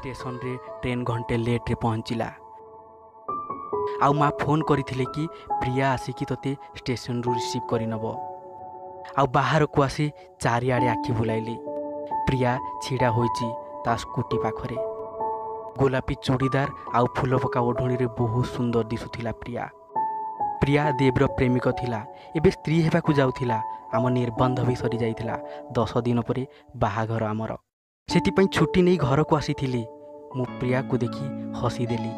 ଷ୍ଟେସନରେ ଟ୍ରେନ୍ ଘଣ୍ଟେ ଲେଟ୍ରେ ପହଞ୍ଚିଲା। ଆଉ ମା ଫୋନ୍ କରିଥିଲେ କି ପ୍ରିୟା ଆସିକି ତୋତେ ଷ୍ଟେସନରୁ ରିସିଭ୍ କରିନେବ। ଆଉ ବାହାରକୁ ଆସି ଚାରିଆଡ଼େ ଆଖି ବୁଲାଇଲି। ପ୍ରିୟା ଛିଡ଼ା ହୋଇଛି ତା ସ୍କୁଟି ପାଖରେ। ଗୋଲାପୀ ଚୁଡ଼ିଦାର ଆଉ ଫୁଲ ପକା ଓଢ଼ଣୀରେ ବହୁତ ସୁନ୍ଦର ଦିଶୁଥିଲା ପ୍ରିୟା। ପ୍ରିୟା ଦେବର ପ୍ରେମିକ ଥିଲା, ଏବେ ସ୍ତ୍ରୀ ହେବାକୁ ଯାଉଥିଲା। ଆମ ନିର୍ବନ୍ଧ ବି ସରିଯାଇଥିଲା। 10 ଦିନ ପରେ ବାହାଘର ଆମର। ସେଥିପାଇଁ ଛୁଟି ନେଇ ଘରକୁ ଆସିଥିଲି। ମୁଁ ପ୍ରିୟାକୁ ଦେଖି ହସିଦେଲି,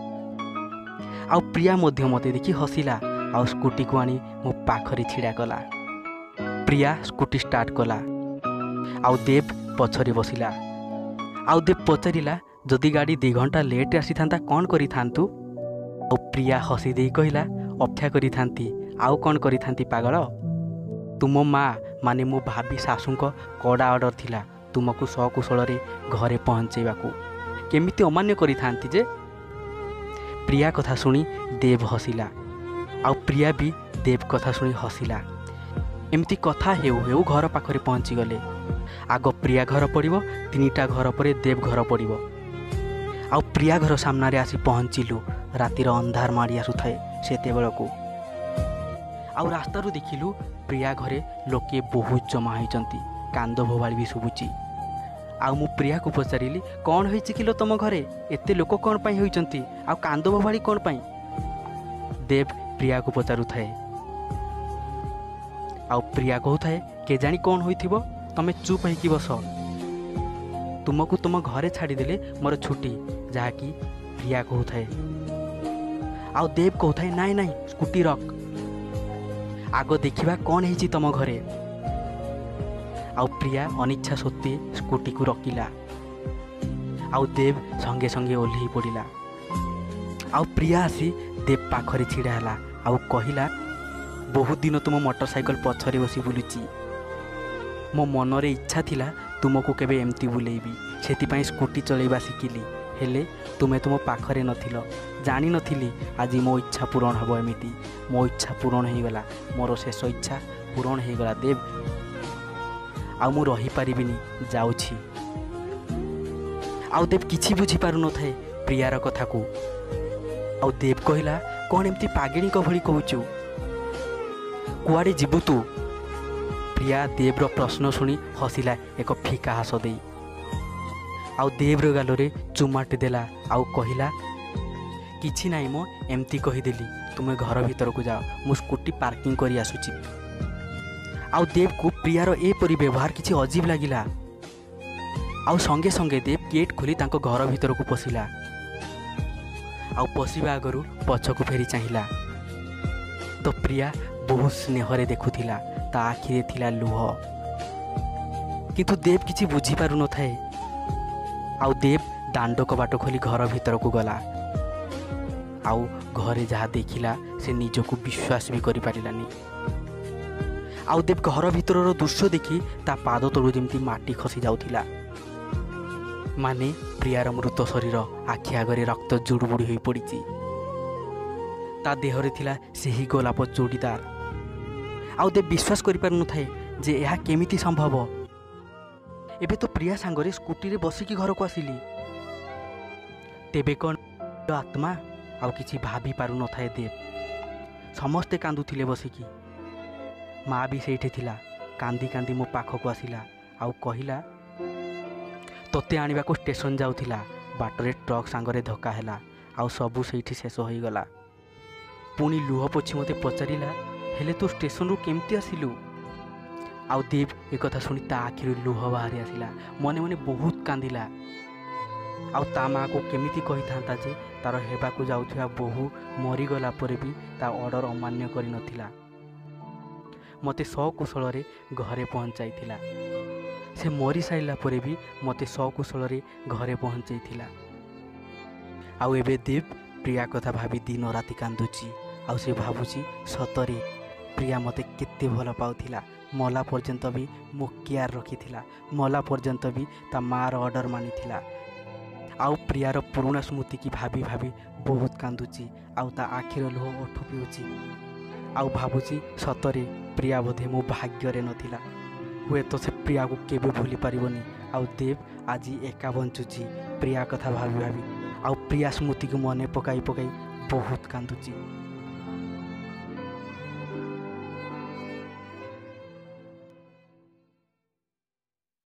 ଆଉ ପ୍ରିୟା ମଧ୍ୟ ମୋତେ ଦେଖି ହସିଲା। ଆଉ ସ୍କୁଟିକୁ ଆଣି ମୋ ପାଖରେ ଛିଡ଼ା କଲା। ପ୍ରିୟା ସ୍କୁଟି ଷ୍ଟାର୍ଟ କଲା, ଆଉ ଦେବ ପଛରେ ବସିଲା। ଆଉ ଦେବ ପଚାରିଲା, ଯଦି ଗାଡ଼ି 2 ଘଣ୍ଟା ଲେଟ୍ରେ ଆସିଥାନ୍ତା କ'ଣ କରିଥାନ୍ତୁ? ଆଉ ପ୍ରିୟା ହସି ଦେଇ କହିଲା, ଅପେକ୍ଷା କରିଥାନ୍ତି, ଆଉ କ'ଣ କରିଥାନ୍ତି ପାଗଳ? ତୁମ ମା ମାନେ ମୋ ଭାବି ଶାଶୁଙ୍କ କଡ଼ା ଅର୍ଡ଼ର ଥିଲା ତୁମକୁ ସକୁଶଳରେ ଘରେ ପହଞ୍ଚେଇବାକୁ, କେମିତି ଅମାନ୍ୟ କରିଥାନ୍ତି ଯେ? ପ୍ରିୟା କଥା ଶୁଣି ଦେବ ହସିଲା, ଆଉ ପ୍ରିୟା ବି ଦେବ କଥା ଶୁଣି ହସିଲା। ଏମିତି କଥା ହେଉ ହେଉ ଘର ପାଖରେ ପହଞ୍ଚିଗଲେ। ଆଗ ପ୍ରିୟା ଘର ପଡ଼ିବ, 3ଟା ଘର ପରେ ଦେବ ଘର ପଡ଼ିବ। ଆଉ ପ୍ରିୟା ଘର ସାମ୍ନାରେ ଆସି ପହଞ୍ଚିଲୁ। ରାତିର ଅନ୍ଧାର ମାଡ଼ି ଆସୁଥାଏ ସେତେବେଳକୁ। ଆଉ ରାସ୍ତାରୁ ଦେଖିଲୁ ପ୍ରିୟା ଘରେ ଲୋକେ ବହୁତ ଜମା ହୋଇଛନ୍ତି, କାନ୍ଦ ବୋବାଳି ବି ଶୁଭୁଛି। ଆଉ ମୁଁ ପ୍ରିୟାକୁ ପଚାରିଲି, କ'ଣ ହେଇଛି କିଲୋ ତମ ଘରେ? ଏତେ ଲୋକ କ'ଣ ପାଇଁ ହୋଇଛନ୍ତି, ଆଉ କାନ୍ଦ ବୋବାଳି କ'ଣ ପାଇଁ? ଦେବ ପ୍ରିୟାକୁ ପଚାରୁଥାଏ, ଆଉ ପ୍ରିୟା କହୁଥାଏ, କେଜାଣି କ'ଣ ହୋଇଥିବ, ତମେ ଚୁପ୍ ହେଇକି ବସ, ତୁମକୁ ତୁମ ଘରେ ଛାଡ଼ିଦେଲେ ମୋର ଛୁଟି, ଯାହାକି ପ୍ରିୟା କହୁଥାଏ। ଆଉ ଦେବ କହୁଥାଏ, ନାଇଁ ନାଇଁ ସ୍କୁଟି ରଖ, ଆଗ ଦେଖିବା କ'ଣ ହେଇଛି ତମ ଘରେ। ଆଉ ପ୍ରିୟା ଅନିଚ୍ଛା ସତ୍ତ୍ୱେ ସ୍କୁଟିକୁ ରଖିଲା, ଆଉ ଦେବ ସଙ୍ଗେ ସଙ୍ଗେ ଓହ୍ଲେଇ ପଡ଼ିଲା। ଆଉ ପ୍ରିୟା ଆସି ଦେବ ପାଖରେ ଛିଡ଼ା ହେଲା, ଆଉ କହିଲା, ବହୁତ ଦିନ ତୁମ ମୋଟର ସାଇକେଲ ପଛରେ ବସି ବୁଲୁଛି, ମୋ ମନରେ ଇଚ୍ଛା ଥିଲା ତୁମକୁ କେବେ ଏମିତି ବୁଲେଇବି, ସେଥିପାଇଁ ସ୍କୁଟି ଚଲେଇବା ଶିଖିଲି, ହେଲେ ତୁମେ ତୁମ ପାଖରେ ନଥିଲ, ଜାଣିନଥିଲି ଆଜି ମୋ ଇଚ୍ଛା ପୂରଣ ହେବ ଏମିତି। ମୋ ଇଚ୍ଛା ପୂରଣ ହେଇଗଲା, ମୋର ଶେଷ ଇଚ୍ଛା ପୂରଣ ହେଇଗଲା ଦେବ, ଆଉ ମୁଁ ରହିପାରିବିନି, ଯାଉଛି। ଆଉ ଦେବ କିଛି ବୁଝିପାରୁନଥାଏ ପ୍ରିୟାର କଥାକୁ। ଆଉ ଦେବ କହିଲା, କ'ଣ ଏମିତି ପାଗିଣୀଙ୍କ ଭଳି କହୁଛୁ, କୁଆଡ଼େ ଯିବୁ ତୁ? ପ୍ରିୟା ଦେବର ପ୍ରଶ୍ନ ଶୁଣି ହସିଲା ଏକ ଫିକା ହସ ଦେଇ, ଆଉ ଦେବର ଗାଲରେ ଚୁମାଟି ଦେଲା, ଆଉ କହିଲା, କିଛି ନାହିଁ ମ, ଏମିତି କହିଦେଲି, ତୁମେ ଘର ଭିତରକୁ ଯାଅ, ମୁଁ ସ୍କୁଟି ପାର୍କିଂ କରି ଆସୁଛି। ଆଉ ଦେବକୁ ପ୍ରିୟାର ଏପରି ବ୍ୟବହାର କିଛି ଅଜୀବ ଲାଗିଲା। ଆଉ ସଙ୍ଗେ ସଙ୍ଗେ ଦେବ ଗେଟ୍ ଖୋଲି ତାଙ୍କ ଘର ଭିତରକୁ ପଶିଲା। ଆଉ ପଶିବା ଆଗରୁ ପଛକୁ ଫେରି ଚାହିଁଲା ତ ପ୍ରିୟା ବହୁତ ସ୍ନେହରେ ଦେଖୁଥିଲା, ତା ଆଖିରେ ଥିଲା ଲୁହ। କିନ୍ତୁ ଦେବ କିଛି ବୁଝିପାରୁନଥାଏ। ଆଉ ଦେବ ଦାଣ୍ଡ କବାଟ ଖୋଲି ଘର ଭିତରକୁ ଗଲା। ଆଉ ଘରେ ଯାହା ଦେଖିଲା ସେ ନିଜକୁ ବିଶ୍ୱାସ ବି କରିପାରିଲାନି। ଆଉ ଦେବ ଘର ଭିତରର ଦୃଶ୍ୟ ଦେଖି ତା ପାଦ ତଳୁ ଯେମିତି ମାଟି ଖସି ଯାଉଥିଲା। ମାନେ ପ୍ରିୟାର ମୃତ ଶରୀର ଆଖି ଆଗରେ ରକ୍ତ ଜୁଡ଼ୁବୁଡ଼ୁ ହୋଇପଡ଼ିଛି। ତା ଦେହରେ ଥିଲା ସେହି ଗୋଲାପ ଚୁଡ଼ିଦାର। ଆଉ ଦେବ ବିଶ୍ୱାସ କରିପାରୁନଥାଏ ଯେ ଏହା କେମିତି ସମ୍ଭବ। ଏବେ ତ ପ୍ରିୟା ସାଙ୍ଗରେ ସ୍କୁଟିରେ ବସିକି ଘରକୁ ଆସିଲି, ତେବେ କ'ଣ ଆତ୍ମା? ଆଉ କିଛି ଭାବି ପାରୁନଥାଏ ଦେବ। ସମସ୍ତେ କାନ୍ଦୁଥିଲେ ବସିକି। ମା ବି ସେଇଠି ଥିଲା, କାନ୍ଦି କାନ୍ଦି ମୋ ପାଖକୁ ଆସିଲା ଆଉ କହିଲା, ତୋତେ ଆଣିବାକୁ ଷ୍ଟେସନ ଯାଉଥିଲା, ବାଟରେ ଟ୍ରକ୍ ସାଙ୍ଗରେ ଧକ୍କା ହେଲା, ଆଉ ସବୁ ସେଇଠି ଶେଷ ହୋଇଗଲା। ପୁଣି ଲୁହ ପୋଛି ମୋତେ ପଚାରିଲା, ହେଲେ ତୁ ଷ୍ଟେସନରୁ କେମିତି ଆସିଲୁ? ଆଉ ଦେବ ଏକଥା ଶୁଣି ତା ଆଖିରୁ ଲୁହ ବାହାରି ଆସିଲା, ମନେ ମନେ ବହୁତ କାନ୍ଦିଲା। ଆଉ ତା ମାଆକୁ କେମିତି କହିଥାନ୍ତା ଯେ ତାର ହେବାକୁ ଯାଉଥିବା ବୋହୂ ମରିଗଲା ପରେ ବି ତା ଅର୍ଡ଼ର ଅମାନ୍ୟ କରିନଥିଲା, ମୋତେ ସକୁଶଳରେ ଘରେ ପହଞ୍ଚାଇଥିଲା। ସେ ମରିସାରିଲା ପରେ ବି ମୋତେ ସକୁଶଳରେ ଘରେ ପହଞ୍ଚାଇଥିଲା। ଆଉ ଏବେ ଦେବ ପ୍ରିୟା କଥା ଭାବି ଦିନ ରାତି କାନ୍ଦୁଛି। ଆଉ ସେ ଭାବୁଛି, ସତରେ ପ୍ରିୟା ମୋତେ କେତେ ଭଲ ପାଉଥିଲା, ମଲା ପର୍ଯ୍ୟନ୍ତ ବି ମୋ କେୟାର ରଖିଥିଲା, ମଲା ପର୍ଯ୍ୟନ୍ତ ବି ତା ମାଆର ଅର୍ଡ଼ର ମାନିଥିଲା। ଆଉ ପ୍ରିୟାର ପୁରୁଣା ସ୍ମୃତିକି ଭାବି ଭାବି ବହୁତ କାନ୍ଦୁଛି, ଆଉ ତା ଆଖିର ଲୁହ ଓଠ ପିଉଛି। ଆଉ ଭାବୁଛି, ସତରେ ପ୍ରିୟା ବୋଧେ ମୋ ଭାଗ୍ୟରେ ନଥିଲା। ହୁଏତ ସେ ପ୍ରିୟାକୁ କେବେ ଭୁଲି ପାରିବନି, ଆଉ ଦେବ ଆଜି ଏକା ବଞ୍ଚୁଛି ପ୍ରିୟା କଥା ଭାବି ଭାବି, ଆଉ ପ୍ରିୟା ସ୍ମୃତିକୁ ମନେ ପକାଇ ପକାଇ ବହୁତ କାନ୍ଦୁଛି।